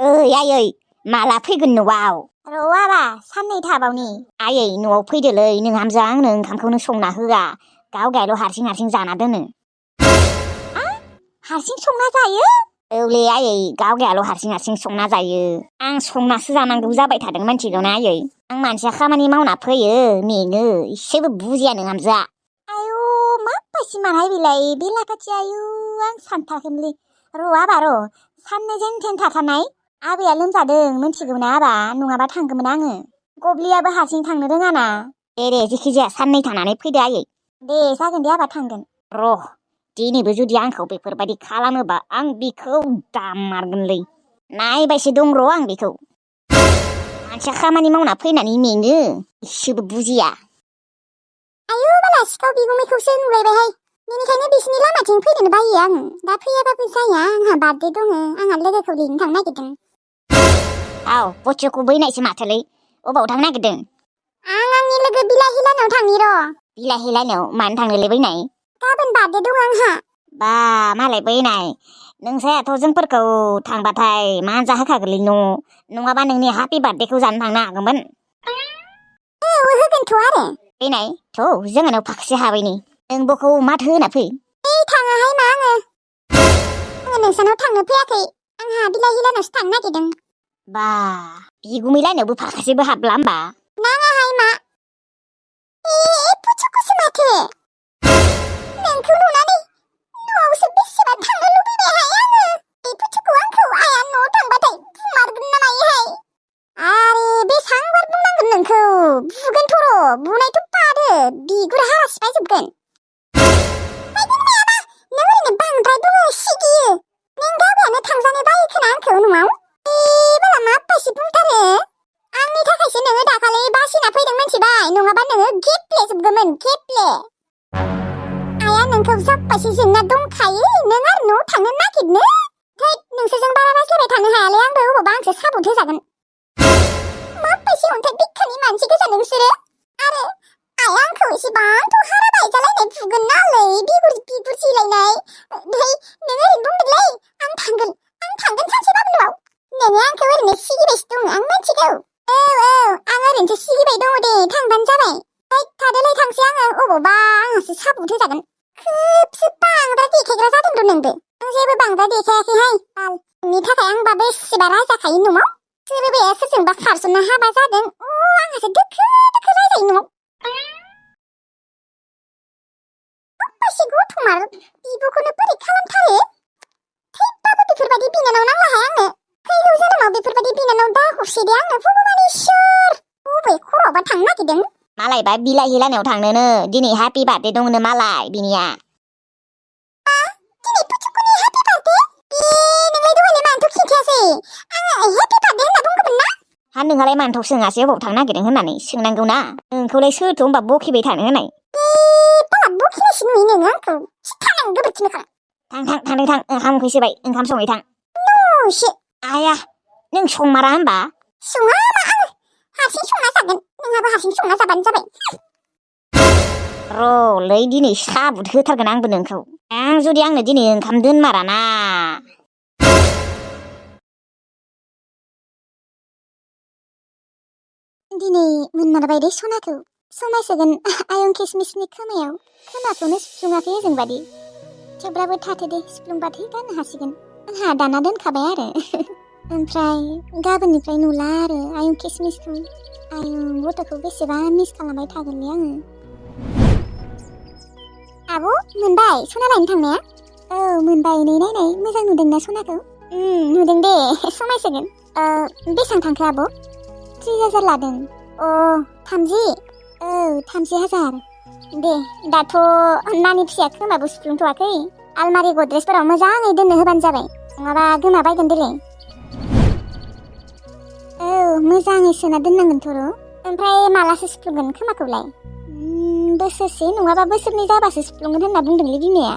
आयै माला फैगोन न'आव? र' आबा साननै थाबावनि। आयै न'आव फैदोलै नोंहामजोआ आंनो ओंखामखौनो संना होआ गावगायल' हारसिं जाना दोनो। हारसिं संना जायो? औलै आयै गावगायल' हारसिं संना जायो। आं संनासो जानांगौ जाबाय थादों मिथिगौना आयै। आं मानसिया खामानि मावना फैयो मेङो एसेबो बुजिया नोंहामजोआ। आयु मा बायसिमानहाय बेलाय बेलाखाथि आयु आं सानथाराखैमोनलै। र' आबा र' साननै जेन थेन थाथारनाय। आबैया लोमजादों मिथिगौना आबा नङाबा थांगौमोन आङो। गब्लियाबो हारसिं थांनो रोङाना। दे जेखिजाया साननै थानानै फैदो आयै। दे जागोन दे आबा थांगोन। र' दिनैबो जुदि आंखौ बेफोरबायदि खालामोबा आं बिखौ दामारगोनलै। नायबायसो दं र' आं बेखौ। मानसिया खामानि मावना फैनानै मेङो एसेबो बुजिया। आयु बाला सिखाव बिगुमैखौसो नुलायबायहाय। बेनिखायनो बिसिनि लामाथिं फैनोनो बायो आं। दा फैयाबाबो जाया आंहा बार्थडे दङ आंहा लोगोखौ लिंनो थांनो नागिरदों। बच्च'खौ बैनायसो माथोलै अबाव थांनो नागिरदों? आं आंनि लोगो बिलाहिलानाव थांनि र'। बिलाहिलानाव मानो थांनोलै बैनाय? गाबोन बार्थडे दं आंहा। बा मालाय बैनाय नोंसायाथ' जोंफोरखौ थांबाथाय मा जाहोखागोनलै नङाबा नोंनि हापि बार्थडेखौ जानो थांनो हागौमोन। होगोनथ' आरो। बैनाय थ' जोंहानाव फाखोसे हाबैनि नोंबोखौ माथो होना फै। थाङाहाय मा आङो नोंसानाव थांनो फैयाखै आंहा बिलाहिलानावसो थांनो नागिरदों। बा बिगुमैलानावबो फाखासेबो हाबला होमबा? नाङाहाय मा पुचुकुसो माथो। नोंखौ नुनानै न'आवसो बेसेबा थांनो लुबैबायहाय आङो। बे पुचुखौ आंखौ आइया न'आव थांबाथाय बुमारगोन ना मायोहाय। आरे बेसांबार बुंनांगोन नोंखौ बुगोनथ' र' बुनायथ' पादो बिगुर हारा सिफायजोबगोन। नों ओरैनो बांद्राय बुङो सिगियो। नों गावगायानो थांजानो बायो खोना आंखौ न'आव। बाला मा बायसि बुंथारो। आंनि थाखायसो नोङो दाखालि बासिना फैदों मिथिबाय नङाबा नोङो गेब्लेजोबगौमोन गेब्ले। आइया नोंखौ जाब्बायसो जेंना दंखायो नों आरो न'आव थांनो नागिरनो। थैद नोंसोरजों बारा रायज्लायबाय थानो हायालै आंबो अबावबा आंसो साबुत होजागोन। मा बायसि अन्थाइ बिखानि मानसि गोजा नोंसोरो। आरो आइया आंखौ एसेबांथ' हारा बायजालायनाय बुगोन नालै बिगुर जिलायनाय। ओमफ्राय नों ओरैनो बुंदोंलै आं थांगोन सानसेबाबो न'आव। नोङो आंखौ ओरैनो सिगिबायसो दं आं मिथिगौ। औ आं ओरैनोसो सिगिबाय दङ दे थांबानो जाबाय। थादोलै थांसै आङो अबावबा आंहासो साबुत होजागोन। खोबसो बांद्राय देखायग्रा जादों र' नोंबो। आं जेबो बांद्राय देखायाखैहाय बाल। नोंनि थाखाय आंबा बेसेबा रायजाखायो न'आव। सोरबाया सोरजोंबा खारसनना हाबा जादों आंहासो दोखो रायजायो न'आव। मासे गथ'मार बिब'खौनो बोरै खालामथारो। थैबाबो बेफोरबायदि बिनानाव नांलाहाय आंनो। फैगौ जोनोमाव बेफोरबायदि बिनानाव दा हरसै दे आंनो भगबान इसोर। बबे खर'आवबा थांनो नागिरदों। मालायबा बिलाहिलानाव थांनोनो दिनै हापि बार्थडे दङनो मालाय बिनिया। दिनै पुचुकुनि हेपि बार्थडे? नोंलाय दहायलाय मानोथ' खिन्थायासै? आङो हेपि बार्थडे होनना बुंगौमोन ना। नोंहालाय मानोथ' सोङासै अबाव थांनो नागिरदों होननानै सोंनांगौना। नोंखौलाय सोरथो होनबा बखिबाय थानो होनाय। बाला बखिनायसो नुयो नोङो आंखौ। खिथा नों गोबोरखि मोखां। थां ओंखाम उखैसोबाय ओंखाम संहै थां। न'सो। आया नों संमारा होनबा? सङा मा आङो हारसिं संना जागोन। नोंहाबो हारसिं संना जाबानो जाबाय। र'लै दिनै साबुत होथारगोन आंबो नोंखौ। जुदि आंनो दिनै ओंखाम दोनमाराना। दिनै मोनमारबाय दे सनाखौ। समायसोगोन आयं किसमिसनि खोमायाव। खोमाखौनो सुफ्लुङाखै ओजोंबादि। थेवब्लाबो थाथो दे सुफ्लुंबाथाय गाननो हासिगोन। आंहा दाना दोनखाबाय आरो। ओमफ्राय गाबोननिफ्राय नुला आरो आयं किसमिसखौ। आयं गथ'खौ बेसेबा मिस खालामबाय थागोनलै आङो। आब' मोनबाय सना लायनो थांनाया? औ मोनबाय नै नायनाय मोजां नुदोंना सनाखौ? नुदों दे समायसोगोन। बेसेबां थांखो आब'? 3000 लादों। 30? औ 30,000। दे दाथ' नानि फिसाया खोमाबो सुफ्लुंथ'वाखै। आलमारि गद्रेजफोराव मोजाङै दोननो होबानो जाबाय नङाबा गोमाबायगोन देलै। औ मोजाङै सोना दोननांगोनथ' र'। ओमफ्राय मालासो सुफ्लुंगोन खोमाखौलाय? बोसोरसे नङाबा बोसोरनै जाबासो सुफ्लुंगोन होनना बुंदोंलै बिमाया।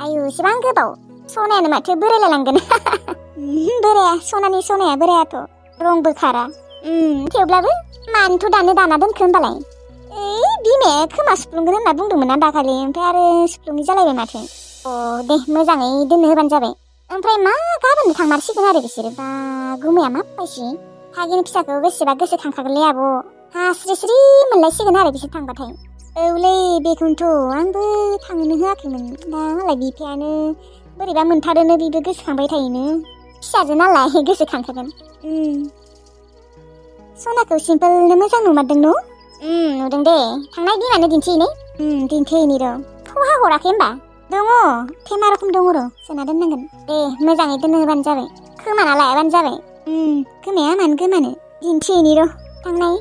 आयु एसेबां गोबाव। सनायानो माथो बोरायलायलांगोन। बोराया सनाया बोरायाथ' रंबो खारा। थेवब्लाबो मानोथ' दाना दोनखो होनबालाय? बिमाया खोमा सुफ्लुंगोन होनना बुंदोंमोन ना दाखालि ओमफ्राय आरो सुफ्लुङै जालायबाय माथो। दे मोजाङै दोननो होबानो जाबाय। ओमफ्राय मा गाबोननो थांमारसिगोन आरो बिसोरो बा गुमैया माबायसि थागिनि फिसाखौ बेसेबा गोसोखांखागोनलै आब' हास्रिस्रि मोनलायसिगोन आरो बिसोर थांबाथाय औलै बेखौनोथ' आंबो थांनो होआखैमोन दा मालाय बिफायानो बोरैबा मोनथारोनो बिबो गोसोखांबाय थायोनो फिसाजो नालाय गोसोखांखागोन सनाखौ सिम्पोलनो मोजां नुमारदों न' नुदों दे थांनाय दिनानो दिन्थिहैनो दिन्थिहैनि र' फहा हराखै होमबा दङ थेमा रखम दङ र' सोना दोननांगोन दे मोजाङै दोनहोबानो जाबाय खोमाना लायाबानो जाबाय खोमाया मानो गोमानो दिन्थिहैनि र' थांनाय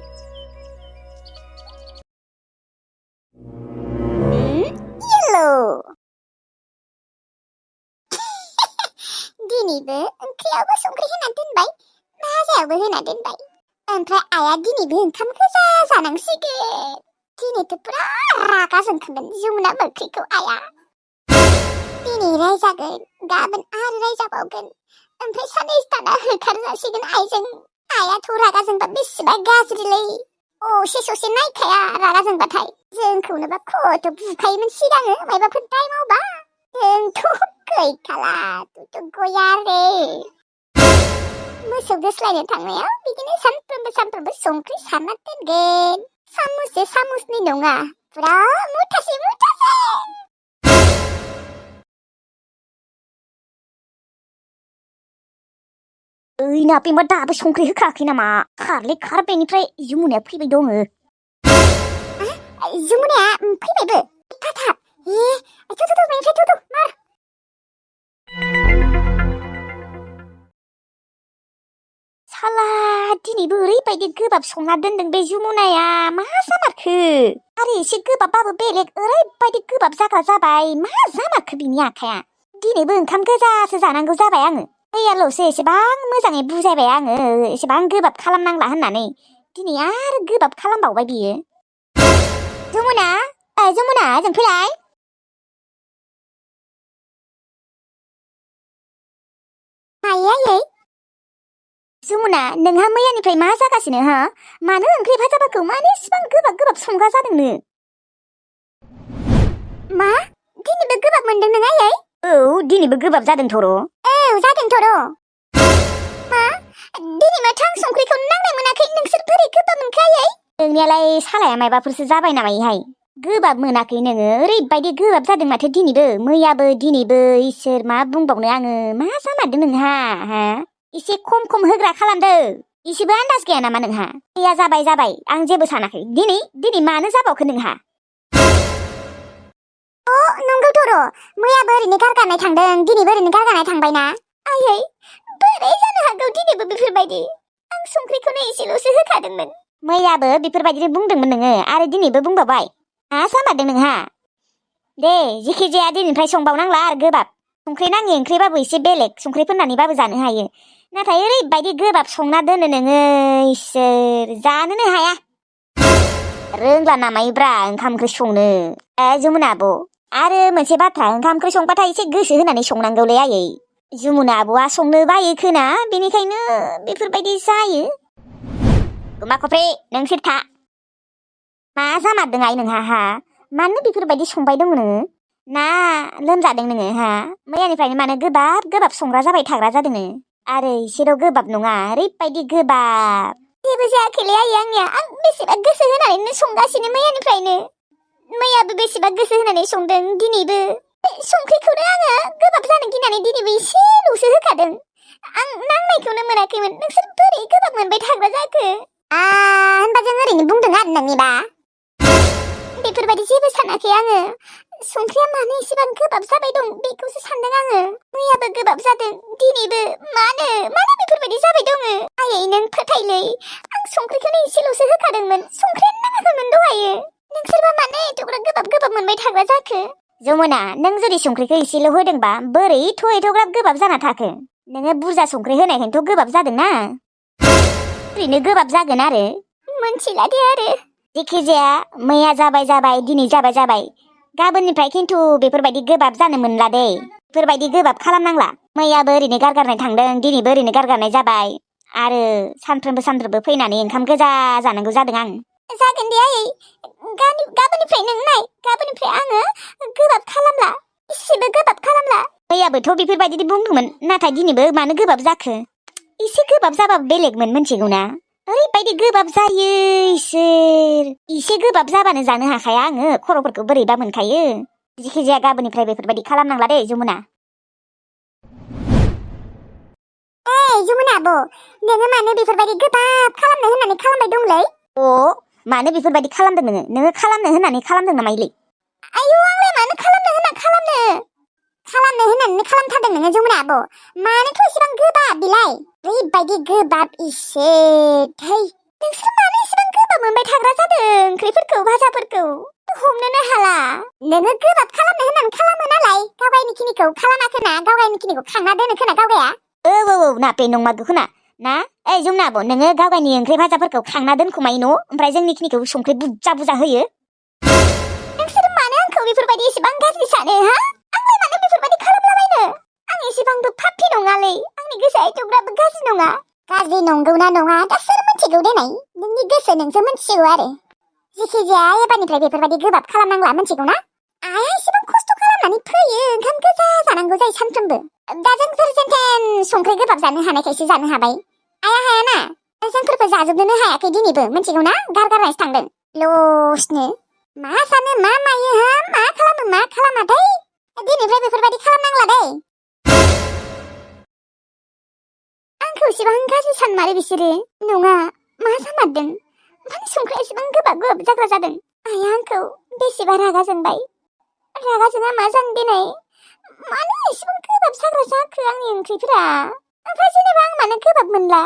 येल्ल' दिनैबो ओंख्रियावबो संख्रि होना दोनबाय भाजायावबो होना दोनबाय ओमफ्राय आइया दिनैबो ओंखाम गोजा जानांसिगोन दिनैथ' पुरा रागा जोंखांगोन जमुना मोख्रिखौ आइया दिनै रायजागोन गाबोन आरो रायजाबावगोन ओमफ्राय साननैसो थाना होखारजासिगोन आइजों आइयाथ' रागा जोंबा बेसेबा गाज्रिलै असे ससे नायखाया रागा जोंबाथाय जोंखौनोबा खथ' बुखायोमोन सिगाङो मायबाफोर दाय मावबा जोंथ' गैखाला तुत' गया रे मोसौ दोस्लायनो थांनायाव बिदिनो सानफ्रोमबो संख्रि सारना दोनगोन सामुससे सामुसनि नङा पुरा मुथासे ओइ नाफेमा दाबो संख्रि होखायाखै नामा खारलै खार बेनिफ्राय जमुनाया फैबाय दङ जमुनाया फैबायबो थाब थु बेनिफ्राय थु मार साला दिनैबो ओरैबायदि गोबाब संना दोनदों बे जमुनाया मा जामारखो आरो एसे गोबाबबाबो बेलेग ओरैबायदि गोबाब जाग्रा जाबाय मा जामारखो बिनि आखाया दिनैबो ओंखाम गोजासो जानांगौ जाबाय आङो मैयाल'सो एसेबां मोजाङै बुजायबाय आङो एसेबां गोबाब खालामनांला होननानै दिनै आरो गोबाब खालामबावबाय बियो जमुना जों फैलाय मायै जमुना नोंहा मैयानिफ्राय मा जागासिनो हा मानो ओंख्रि भाजाफोरखौ मानो इसिबां गोबाब संग्रा जादोंनो मा दिनैबो गोबाब मोनदों नों आयै औ दिनैबो गोबाब जादों थर' जादोंथ' र' मा दिनै माथो आं संख्रिखौनो नांनाय मोनाखै नोंसोर बोरै गोबाब मोनखो आयै नोंनियालाय सालाया मायबाफोरसो जाबाय नामायहाय गोबाब मोनाखै नोङो ओरैबायदि गोबाब जादों माथो दिनैबो मैयाबो दिनैबो इसोर मा बुंबावनो आङो मा जामारदों नोंहा हा एसे खम होग्रा खालामदो एसेबो आन्दाज गैया नामा नोंहा मैया जाबाय आं जेबो सानाखै दिनै मानो जाबावखो नोंहा नंगौथ' र' मैयाबो ओरैनो गारगारनाय थांदों दिनैबो ओरैनो गारगारनाय थांबायना आयै बोरै जानो हागौ दिनैबो बेफोरबायदि आं संख्रिखौनो एसेल'सो होखादोंमोन मैयाबो बेफोरबायदि बुंदोंमोन नोङो आरो दिनैबो बुंबावबाय मा जामारदों नोंहा दे जेखि जाया दिनैनिफ्राय संबावनांला आरो गोबाब संख्रि नाङि ओंख्रिबाबो एसे बेलेग संख्रि फोननानैबाबो जानो हायो नाथाय ओरैबायदि गोबाब संना दोनो नोङो इसोर जानोनो हाया रोंला नामायोब्रा ओंखाम ओंख्रि संनो जमुना आब' आरो मोनसे बाथ्रा ओंखाम ओंख्रि संबाथाय एसे गोसो होनानै संनांगौलै आयै जमुना आब'आ संनो बायो खोना बेनिखायनो बेफोरबायदि जायो गुमा खफ्रि नोंसोर था मा जामारदों आइ नोंहा हा मानो बेफोरबायदि संबाय दङ नोङो ना लोमजादों नोङो हा मैयानिफ्रायनो मानो गोबाब संग्रा जाबाय थाग्रा जादों आरो एसेल' गोबाब नङा ओरैबायदि गोबाब जेबो जायाखैलै आयै आंनिया आं बेसेबा गोसो होनानैनो संगासिनो मैयानिफ्रायनो मैयाबो बेसेबा गोसो होनानै संदों दिनैबो संख्रिखौनो आङो गोबाब जानो गिनानै दिनैबो एसेल'सो होखादों आं नांनायखौनो मोनाखैमोन नोंसोर बोरै गोबाब मोनबाय थाग्रा जाखो होनबा जों ओरैनो बुंदों आरो नोंनिबा बेफोरबायदि जेबो सानाखै आङो संख्रिया मानो एसेबां गोबाब जाबाय दं बेखौसो सानदों आङो मैयाबो गोबाब जादों दिनैबो मानो बेफोरबायदि जाबाय दङ आयै नों फोथायलै आं संख्रिखौनो एसेल'सो होखादोंमोन संख्रियानो नाङाखैमोन दहायो नोंसोरबा मानो एथ'ग्रा गोबाब मोनबाय थाग्रा जाखो जमुना नों जुदि संख्रिखौ एसेल' होदोंबा बोरै एथ'ग्राब गोबाब जाना थाखो नोङो बुरजा संख्रि होनायखायनोथ' गोबाब जादोंना ओरैनो गोबाब जागोन आरो मोनथिला दे आरो जेखि जाया मैया जाबाय दिनै जाबाय गाबोननिफ्राय खिन्थु बेफोरबायदि गोबाब जानो मोनला दे बेफोरबायदि गोबाब खालामनांला मैयाबो ओरैनो गारगारनाय थांदों दिनैबो ओरैनो गारगारनाय जाबाय आरो सानफ्रोमबो फैनानै ओंखाम गोजा जानांगौ जादों आं जागोन दे आयै गाबोननिफ्राय नों नाय गाबोननिफ्राय आङो गोबाब खालामला इसेबो गोबाब खालामला। मैयाबोथ' बेफोरबायदि बुंदोंमोन नाथाय दिनैबो मानो गोबाब जाखो एसे गोबाब जाबाबो बेलेगमोन मिथिगौना ओरैबायदि गोबाब जायो इसोर एसे गोबाब जाबानो जानो हाखाया आङो खर'फोरखौ बोरैबा मोनखायो जिखिजाया गाबोननिफ्राय बेफोरबायदि खालामनांला दे जमुना जमुना आब' नोङो मानो बेफोरबायदि गोबाब खालामनो होननानै खालामबाय दंलै? मानो बेफोरबायदि खालामदों नोङो खालामनो होननानै खालामदों नामा इलै? आयौ आंलाय मानो खालामनो होननानै खालामथारदों नोङो जमुना आब'। मानोथ' एसेबां गोबाब बिलाय? ओरैबायदि गोबाब इसे थै नोंसोर मानो एसेबां गोबाब मोनबाय थाग्रा जादों ओंख्रिफोरखौ भाजाफोरखौ हमनोनो हाला। नोङो गोबाब खालामनो होननानै खालामो नालाय गावगायनि खिनिखौ खालामाखोना गावगायनि खिनिखौ खांना दोनो खोना गावगाया। ना बे नंमारगौ खोना ना ओइ जमुना आब' नोङो गावगायनि ओंख्रि भाजाफोरखौ खांना दोनखुमायो न' ओमफ्राय जोंनि खिनिखौ संख्रि बुरजा बुरजा होयो। नोंसोर मानो आंखौ बेफोरबायदि एसेबां गाज्रि सानो हा? आंलाय मानो बेफोरबायदि खालामलाबायनो? आं एसेबांबो फाफि नङालै आंनि गोसोआ एथ'ग्राबो गाज्रि नङा। गाज्रि नंगौना नङा दा सोर मिथिगौ देनाय नोंनि गोसो नोंसो मिथिगौ आरो जिखिजाया एबारनिफ्राय बेफोरबायदि गोबाब खालामनांला मिथिगौ ना? आइया एसेबां खस्थ' खालामनानै फैयो ओंखाम गोजा जानांगौ जायो सानफ्रोमबो। दा जोंफोर जेनथेन संख्रि गोबाब जानो हानायखायसो जानो हाबाय। आइया हायाना जोंफोरबो जाजोबनोनो हायाखै दिनैबो मिथिगौ ना गारगारनासो थांदों लसनो। मा सानो मा मायो हा मा खालामो मा खालामाथाय दिनैफ्राय बेफोरबायदि खालामनांला दै। आंखौ एसेबां गाज्रि सानमारो बिसोरो नङा मा सानमारदों माने संख्रिया एसेबां गोबाब जाग्रा जादों। आइया आंखौ बेसेबा रागा जोंबाय रागा जोङा मा जानो दिनै मानो एसेबां गोबाब जाग्रा जाखो आंनि ओंख्रिफोरा ओमफ्राय जेनेबा आं मानो गोबाब मोनला